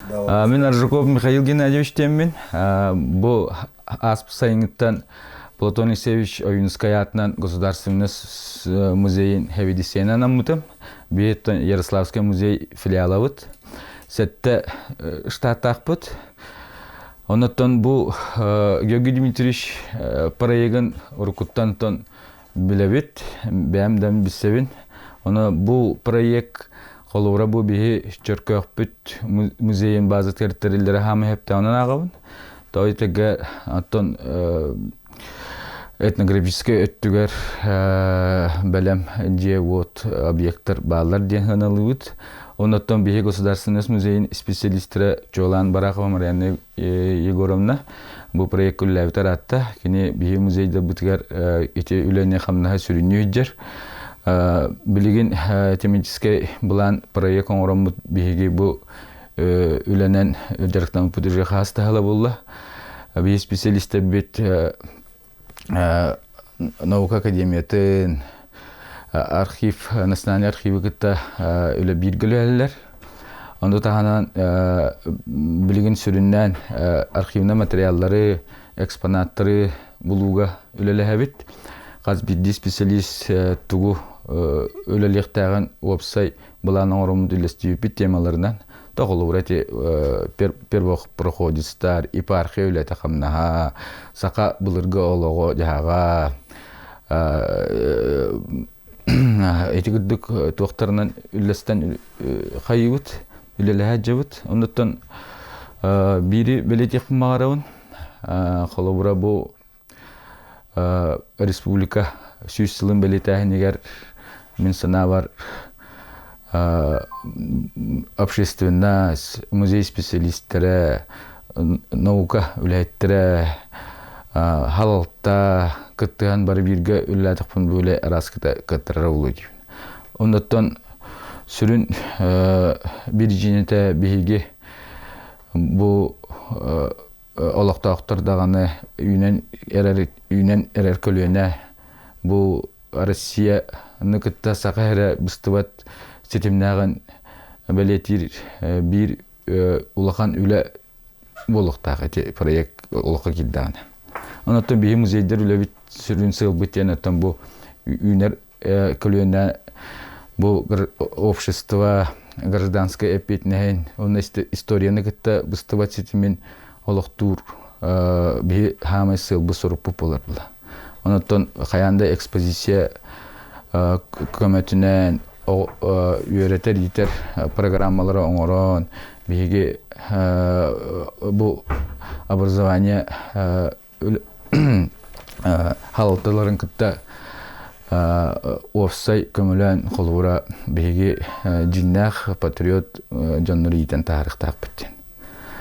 Мин Аржаков Михаил Геннадьевич диэммин. Бу ааспыт сайыҥҥыттан Платон Алексеевич Ойуунускай аатынан Государственный музейын хэвидиссиэнэ анаммытым. Биһиттэн Ярославскай музей филиалабыт. Сэттэ штаттаахпыт. Оннуттан бу Георгий Дмитриевич проегын уруккуттан билэбит, бэйэм да билсэбин. Ону бу проект холобура бу биһи Чөркөөхпүт музейын базатыгар тэриллэрэ хаамай сөптөөҕүнэн ааҕабын. Тоҕо диэтэргэ оттон этнографическай өттүгэр бэлэм дьиэ-уот объектар бааллар диэн сыаналыыбыт. Оннуттан биһи Государственность музейын специалистара чуолаан Барахова Марианна Егоровна бу проект үлэлээбитэ ыраатта. Кини биһи музейдарбытыгар ити үлэни-хамнаһы сүрүннүү сылдьар. Билигин тематическай былаан проект оҥороммут биһиги бу үлэнэн дьарыктаммыппыт уже хаас таһыла буолла. Биһи специалистэрбит наука академиятын, архив, национальный архивы кытта үлэ бииргэ үлэлэллэр. Ону таһынан билигин сүрүннээн архивнай материаллары, экспонаттары булууга үлэлэһэбит. Хас биирдии специалист тугу үлэлиэхтээҕин уопсай былаан оҥороммут үллэстибиппит темаларынан Холобура ити первопроходецтар, епархия үлэтэ хамнаһа, саха былыргы олоҕо дьаһаҕа, ити курдук туохтарынан үллэстэн хайыыбыт, үлэлэһэ сылдьабыт. Оннуттан биири бэлиэтиэхпин баҕарабын. Холобура бу республика 100 сылын бэлиэтээһинигэр мин санаабар общественность, музей специалистэрэ, наука үлэһиттэрэ, халалта кыттыһан бары бииргэ үлэлээтэхпин бу үлэ араас кыттарара буолуо диибин. Оннуттан сүрүн биричиинэтэ биһиги бу олохтоохтор даҕаны үүнэн эрэр үүнэн эрэр көлүөнэ бу Россияны кытта саха эрэ быстыбат ситимнээҕин бэлиэтиир биир улахан үлэ буолуохтаах ити проект олоххо киирдэҕинэ. Онон биһи музейдар үлэбит сүрүн сыалбыт диэн оттон бу үүнэр көлүөнэ бу общество гражданскай эппиэтинэһин уонна историяны кытта быстыбат ситимин олохтуур биһи хаамай сыалбыт сорукпут буолар була. Онон хайаан да экспозиция көмөтүнэн үөрэтэр иитэр программалары оҥорон биһиги бу образование халалталарын кытта уопсай көмөлөөн холобура биһиги дьиҥнээх патриот дьоннору иитэн таһаарыахтаахпыт диэн.